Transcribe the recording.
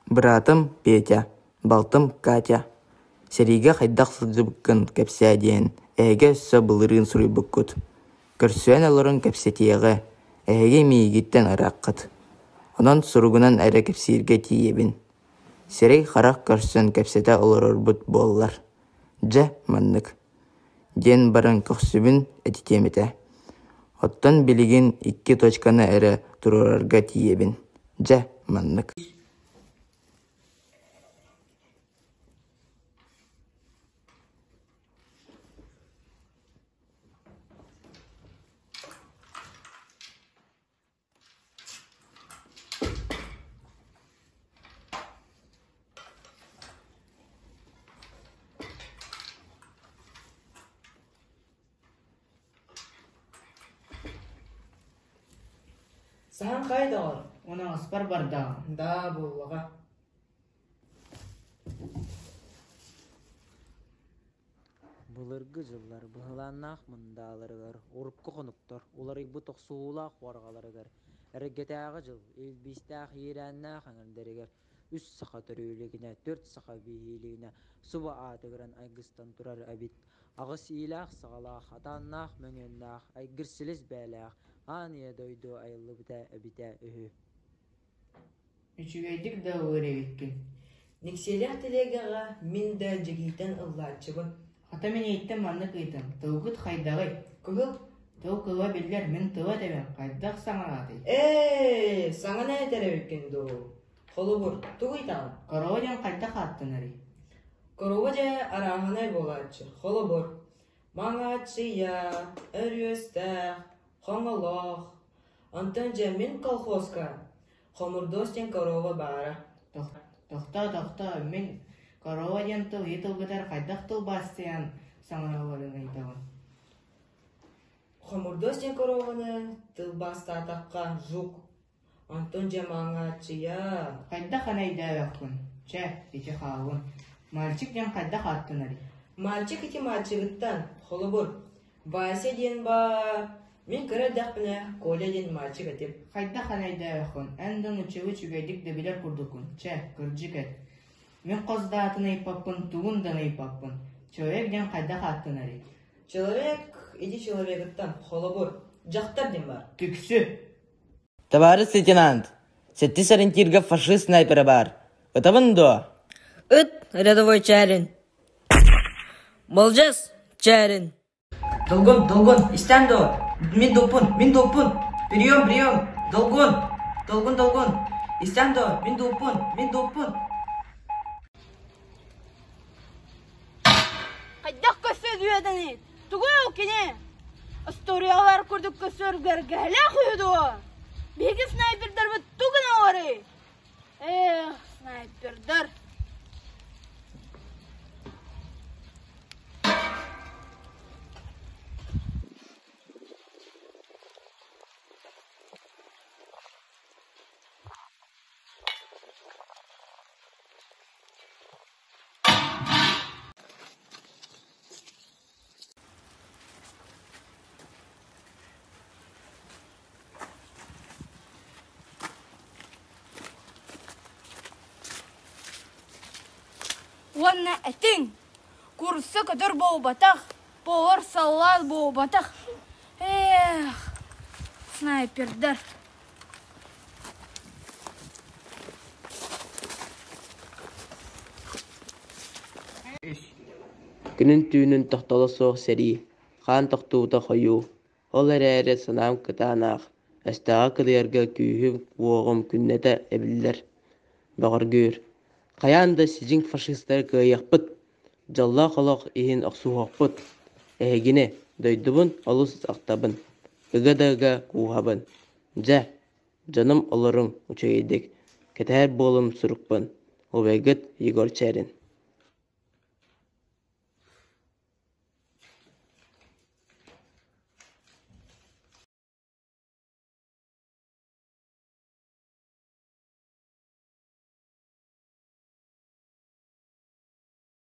Быраатым Петя, балтым Катя, сэриигэ хайдах сылдьыбыккын кэпсээ диэн эһиги өссө былырыын суруйбуккут. Көрсөн олорон кэпсэтиэҕи, эһиги миигиттэн ырааххыт. Онон суругунан эрэ кэпсииргэ тиийэбин. Сирэй-харах көрсөн кэпсэтэ олорорбут буоллар, дьэ, маннык диэн баран көхсүбүн этитиэм этэ. Оттон билигин икки точканы эрэ туруорарга тиийэбин. Дьэ, маннык. Саһан хай доҕор, Унаҕаспар бардаҕым. Даа буоллаҕа Былыргы дьыллар быһылааннаах мындааларыгар, урукку хонуктар уларыйбыт охсуһуулаах уорҕаларыгар, эргэтээҕи дьыл илбистээх иирээннээх эҥэрдэригэр үс саха төрүү илигинэ, түөрт саха биһии илигинэ субу аатыгыран айгыстан турар эбит. Аҕыс иилээх-саҕалаах, атааннаах-мөҥүөннээх, айгыр-силис бэйэлээх аан ийэ дойду айыллыбыта эбитэ үһү. Үчүгэйдик да ыллыыр эбиккин. Никсиэлээх телегаҕа мин да дьигийтэн ыллааччыбын. Хата мин эйиттэн маннык ыйытым, тылгыт хайдаҕый? Кыһыл Тыл кыла биллэр, мин тыла этэбин, хайдах саҥараатый? Ээ, саҥаны этэр эбиккин дуу. Холобур, тугу ыйытаҕын? Корова диэн хайдах ааттанарый? Корова дьэ арааһынай буолааччы. Холобур, Маҥааччыйа, Өрүөстээх, Хоҥолоох. Онтон дьэ мин колхозка Хомурдуос диэн корова баара. Тохтоо, тохтоо, мин корова диэн тыл ийэ тылгытар хайдах тылбаастыйан саҥаралларын ыйытабын. Хомурдуос диэн корованы тылбаастаатахха жук Онтон дьэ маҥааччыйа Хайдах аны өйдөөбөккүн? Чэ, ити хааллын. Мальчик диэн хайдах ааттанарый? Мальчик ити мальчигыттан, холобур, Вася диэн баар, мин кыра эрдэхпинэ Коля диэн мальчик этим. Хайдах аны өйдөөбөккүн? Эн да нууччалыы үчүгэйдик да билэр курдуккун. Чэ, кырдьык эт. Мин хос даатын ыйыппаппын, тугун да ыйыппаппын. Человек диэн хайдах ааттанарый? Человек ити человегыттан, холобур, дьахтар диэн баар. Түксү! Табаарыс лейтенант, сэттис ориентирга фашист снайпера баар. Ытабын дуо? Ыт рядовой Чээрин. Болдьос Чээрин. Долгун, Долгун, истэн дуо? Мин дуппун, мин дуппун. Прием, прием. Долгун, Долгун, Долгун. Истэн дуо? Мин дуппун, мин дуппун. Хайдах көстүөдүөдэний? Тугуй ол кини? Остуоруйалар курдук көстөргөргөлөөх үһү дуо? Биһиги снайпердарбыт тугун оҥорой? Эх, снайпердар! Уонна этиҥ, куурусса көтөр буолбатах, повар саллаат буолбатах. Эх, снайпердар. Күнүн-түүнүн тохтоло суох сэрии, хаан тохтуута хойуу, ол эрээри санаам кытаанах, өстөөҕү кыдыйарга күүһүм-уоҕум күннэтэ эбиллэр, бөҕөргүүр. Хайаан да сидьиҥ фашистары кыайыахпыт, дьоллоох олох иһин охсуһуохпут. Эһигини, дойдубун олус ахтабын, ыга да ыга кууһабын. Дьэ, дьонум олоруҥ үчүгэйдик, кэтэһэр буолум сурукпун, убайгыт Егор Чээрин.